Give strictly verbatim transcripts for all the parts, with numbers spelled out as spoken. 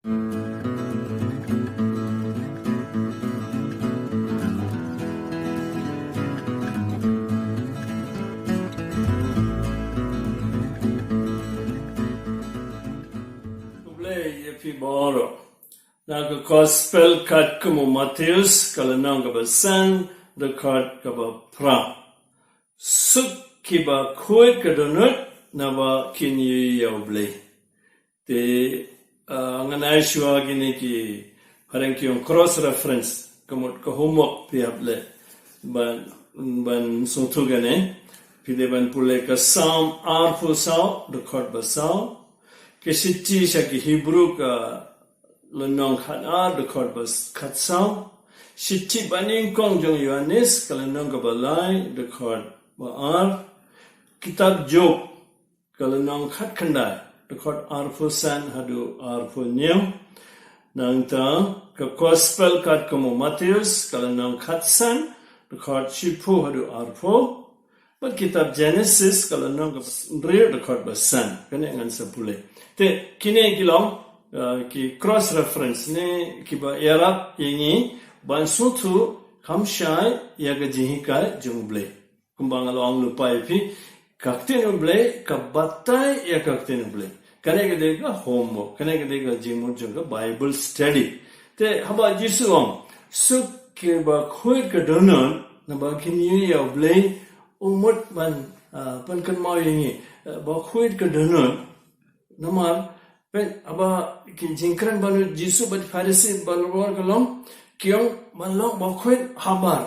Khublei ïa phi baroh. Na ka Gospel katkum u Mathaios, ka lynnong kaba san, dkhot kaba phra. Suk kiba khuid ka dohnud, naba kin ïohi ïa U Blei. Te, ah, ngan ai shuwa kine ki, phareng ki ong cross reference, ka mut ka homework phi hap leh. Ban, ban sngewthuh kane, phi dei ban pule ka Salm arphew saw, dkhot ba saw. Ka shithi sha ki Hebru ka lynnong khat ar, dkhot ba khat saw. Shithi ba nyngkong jong u Ïoannis, ka lynnong kaba lai, dkhot ba ar. Kitab Job, ka lynnong khat khyndai, dkhot arphew san haduh arphew hynñiew. Nangta ka Gospel katkum u Mathaios, ka lynnong khat san, dkhot shiphew haduh arphew. Bad kitab Genesis, ka lynnong kaba hynriew, dkhot ba san. Kane ngan sa pule. Te, kine ki long, uh, ki cross reference ne kiba ïarap ïa ngi ban sngewthuh kham shai ïa ka jinghikai jong U Blei. Kumba nga la ong lypa ïa phi, ka ktien U Blei, ka batai ïa ka ktien U Blei. Kane ka dei ka homework, kane ka dei ka jingmut jong ka Bible study. Te haba Jisu u ong, suk kiba khuid ka dohnud, naba kin ïohi ïa U Blei, u mut ban, ah, pynkynmaw ïa ngi, ah, ba khuid ka dohnud, namar, peit, haba ki jingkren ba u Jisu bad Pharisi baroh ka long, ki ong ban long ba khuid habar,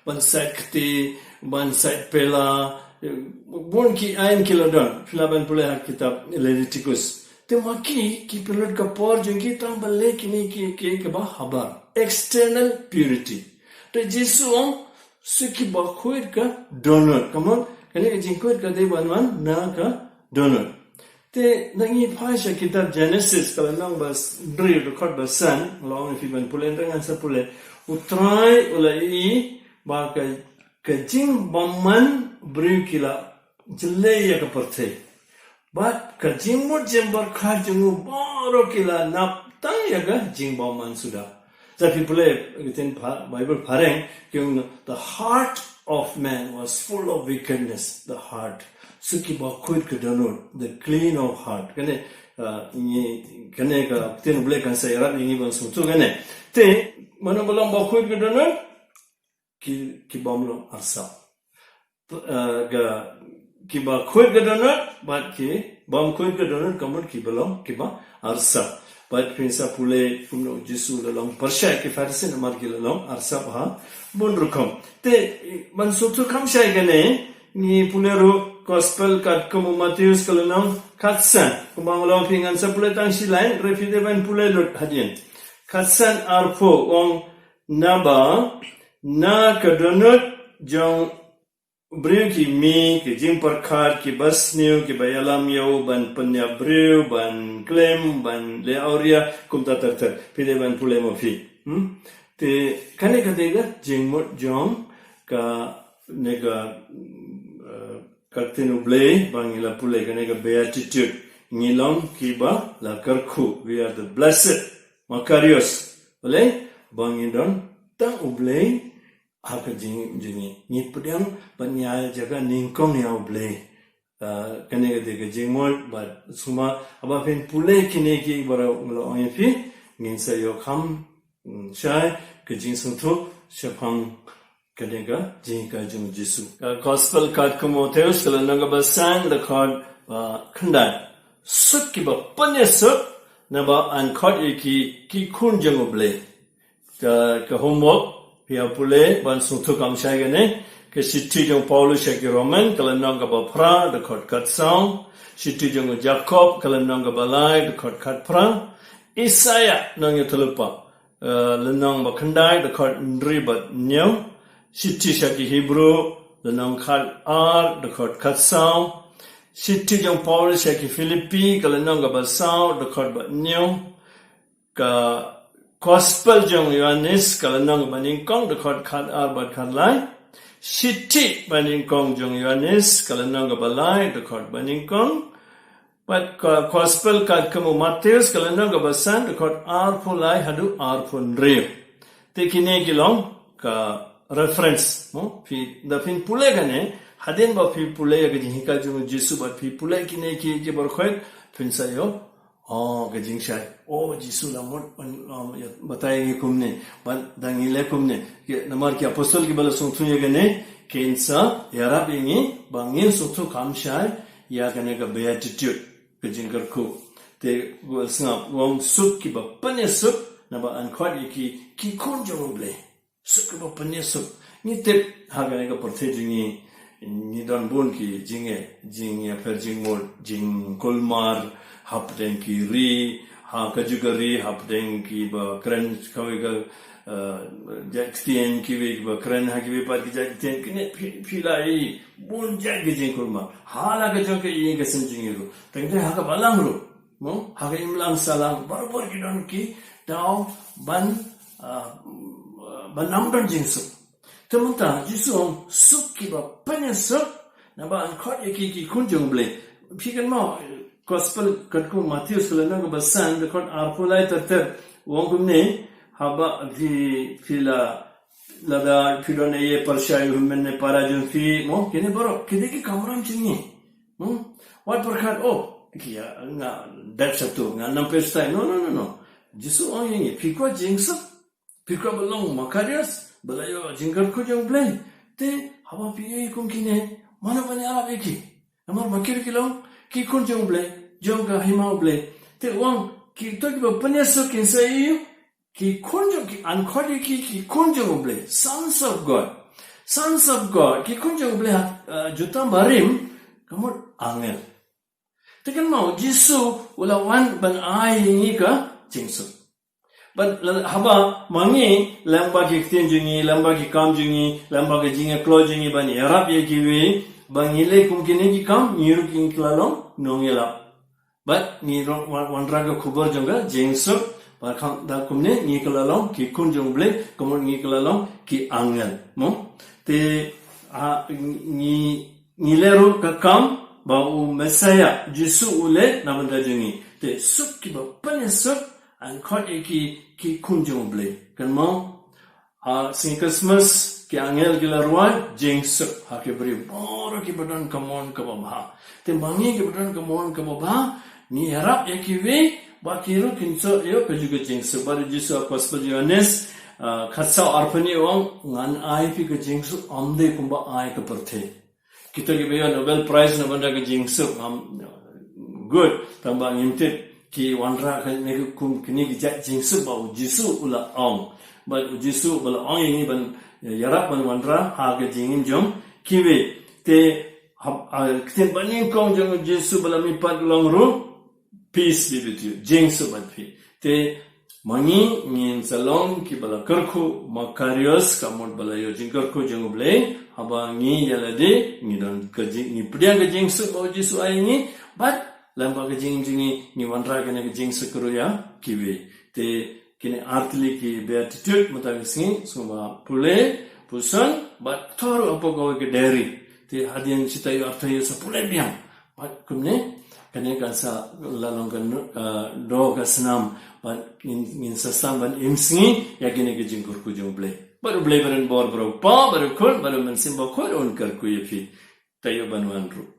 ban sait kti, ban sait pela, bun ki aiñ ki la don, phi lah ban pule ha kitab Leviticus. Te ma ki, ki pynlut ka por jong ki tang ban leh kine ki, ki, kiba habar. External purity. Te Jisu u ong, suk kiba khuid ka dohnud. Ka mut, kane ka jingkhuid ka dei ban wan na ka dohnud. Te, ngi phai sha kitab Genesis, ka lynnong ba hynriew, dkhot ba san, la ong ïa phi ban pule, ngan sa pule. U Trai u la ïohi ba ka, ka jingbymman briew ki la jlei ïa ka pyrthei. Bad ka jingmut jingpyrkhat jong u baroh ki la nap tang ïa ka jingbymman suda. Sa phi pule, ka ktien pha-, Bible phareng, ki ong, "The heart of man was full of wickedness." The heart. Suk kiba khuid ka dohnud. The clean of heart. Kane, uh, ngi, kane ka ktien U Blei kan sa ïarap ïa ngi ban sngewthuh kane. Te, mano ba long ba khuid ka dohnud? Ki, ki bym long arsap. Eh, ka, kiba khuid ka dohnud, bad ki bym khuid ka dohnud, ka mut kiba long, kiba arsap. Bad phin sa pule kumno u Jisu u la long pyrshah ki Pharisi namar ki la long arsap ha bun rukom. Te, ban sngewthuh kham shai kane, ngi pule ruh Gospel katkum u Mathaios ka lynnong khatsan. Kumba nga la ong ïa phi ngan sa pule tang shi lain, hynrei phi dei ban pule lut hadien. Khatsan arphew u ong naba, na ka dohnud jong u briew ki mih, ki jingpyrkhat, kiba sniew, kiba ïalam ïa u ban pynïap briew, ban khlem, ban leh awria, kumta ter ter. Phi dei ban pule mo phi. Hmm? Te, kane ka dei ka jingmut jong kane ka, eh, ka ktien U Blei, ba ngi la pule kane ka beatitude. Ngi long kiba la kyrkhu, we are the blessed. Makarios. Balei? Ba ngi don tang U Blei, ha ka jing, jingim. Ngi pdiang bad ngi ai jaka nyngkong ïa U Blei. Ah, kane ka dei ka jingmut, bad sngewbha, haba phin pule kine ki baroh nga la ong ïa phi, ngin sa ïoh kham, mm, shai, ka jingsngewthuh, shaphang kane ka jinghikai jong u Jisu. Ka Gospel katkum u Mathaios, ka lynnong kaba san, dkhot ba khyndai. Suk kiba pynïasuk, naba yn khot ïa ki, ki khun jong U Blei. Ka, ka homework, phi ïa pule, ban sngewthuh kham shai kane. Ka shithi jong u Paulus sha ki Roman, ka lynnong kaba phra, dkhot khatsaw. Shithi jong u Jakob, ka lynnong kaba lai, dkhot khatphra. Isaïah, nongïathuhlypa, eh, lynnong ba khyndai, dkhot hynriew bad hynñiew. Shithi sha ki Hebru, lynnong khat ar, dkhot khatsaw. Shithi jong u Paulus sha ki Philippi, ka lynnong kaba saw, dkhot ba hynñiew. Ka Gospel jong u Ïoannis, ka lynnong ba nyngkong, dkhot khat ar bad khat lai. Shithi ba nyngkong jong u Ïoannis, ka lynnong kaba lai, dkhot ba nyngkong. Bad ka gospel katkum u Mathaios ka lynnong kaba san, dkhot arphew lai haduh arphew hynriew. Te kine ki long ka reference, mo, phi, da phin pule kane, hadien ba phi pule ïa ka jinghikai jong u Jisu bad phi pule kine ki, ki baroh khoit, phin sa ïoh, oh, ka jingshai. Oh, Jisu la mut, um, ïa, batai ngi kumne, bad da ngi leh kumne. Ki, namar ki apostol kiba la sngewthuh ïa kane, kin sa ïarap ïa ngi, ba ngin sngewthuh kham shai ïa kane ka beatitude, ka jingkyrkhu. Te u la sngap, u ong suk kiba pynïasuk, naba yn khot ïa ki, ki khun jong u Blei. Suk kiba pynïasuk. Ngi tip ha kane ka pyrthei jong ngi, ngi don bun ki jingeh, jingïapher jingmut, jingkulmar, hapdeng ki ri, ha kajuh ka ri, hapdeng kiba kren kawei ka, eh, jait ktien, kiwei kiba kren ha kiwei pat ki jait ktien, kine phi, phi la ïohi bun jait ki jingkulmar. Ha la ka jong ka ïing ka sem jong ngi ruh. Tang te ha ka balang ruh. Mo, ha ka imlang sahlang, barabor ki don ki daw ban, ah, ban ym don jingsuk. Te mynta, Jisu u ong suk kiba pynïasuk, naba yn khot ïa ki, ki khun jong u Blei. Phi kynmaw, gospel katkum u Mathaios ka lynnong kaba san, dkhot arphew lai ter ter. U ong kumne, haba phi, phi la, lada phi don ei ei pyrshah ïa u hynmen ne para jong phi, mo, kine baroh, kine ki kamram jong ngi. Hmm? Wat pyrkhat, oh, ki ïa, nga dep shatu, nga nym pyrshah. No, no, no, no. Jisu u ong ïa ngi, phi kwah jingsuk, phi kwah ba long makarios, ba la ïoh jingkyrkhu jong u Blei. Te, haba phi ïohi kum kine, mano ban ïarap ïa ki? Namar ba ki ruh ki long ki khun jong u Blei, jong ka hima u Blei. Te u ong, kito kiba pynïasuk kin sa ïohi, ki khun jong, ki, yn khot ïa ki, ki khun jong u Blei, sons of God. Sons of God, ki khun jong u Blei, ha, eh, jutang barim, ka mut angel. Te kynmaw, Jisu u la wan ban ai ïa ngi ka jingsuk. Bad la, haba ma ngi, lyngba ki ktien jong ngi, lyngba ki kam jong ngi, lyngba ka jingïakloi jong ngi ban ïarap ïa kiwei, ba ngi leh kum kine ki kam, ngi ruh ngi kylla long nongïalap. Bad ngi ruh wan, wanrah ka khubor jong ka jingsuk, bad kham da kumne ngi kylla long ki khun jong u Blei, ka mut ngi kylla long ki angel, mo? Te, ha, ngi, ngi leh ruh ka kam ba u Messiah Jisu u leh na bynta jong ngi. Te suk kiba pynïasuk, yn khot ïa ki, ki khun jong u Blei. Kynmaw, ha sngi Christmas, ki angel ki la rwai jingsuk ha ki briew baroh kiba don ka mon kaba bha. Te ma ngi kiba don ka mon kaba bha, ngi ïarap ïa kiwei, ba ki ruh kin sa ïoh kajuh ka jingsuk. Bad u Jisu ha gospel Ïohannes, ah, khatsaw arphew hynñiew u ong, ngan ai ïa phi ka jingsuk, ym dei kumba ai ka pyrthei. Kita kiba ïoh Nobel Prize na bynta ka jingsuk, ngam, good, tangba ngim tip ki wanrah kane ka kum, kine ki jait jingsuk ba u Jisu u la ong. Bad u Jisu ba la ong ïa ngi ban ïarap ban wanrah ha ka jingim jong kiwei. Te ha, ha, ka ktien banyngkong jong u Jisu ba la mihpat long ruh, peace be with you. Jingsuk bad phi. Te ma ngi ngin sa long kiba la kyrkhu, makarios, ka mut ba la ïoh jingkyrkhu jong u Blei, haba ngi ïa lade, ngi don ka jing, ngi pdiang ka jingsuk ba u Jisu ai ngi, bad lyngba ka jingim jong ngi, ngi wanrah kane ka jingsuk ruh ïa kiwei. Te kine artylli ki beatitude mynta ka sngi, sngewbha pule, puson, bad thoh ruh hapoh kawei ka diary. Te hadien shi taïew ar taïew sa pule biang. Bad kumne, kane kan sa la long ka, ah, doh ka snam, bad ngin, ngin sa sdang ban im sngi ïa kine ki jingkyrkhu jong u Blei. Bad u Blei ba don bor, bad u Kpa, bad u Khun, bad u Mynsiem Bakhuid un kyrkhu ïa phi. Taïew ban wan ruh.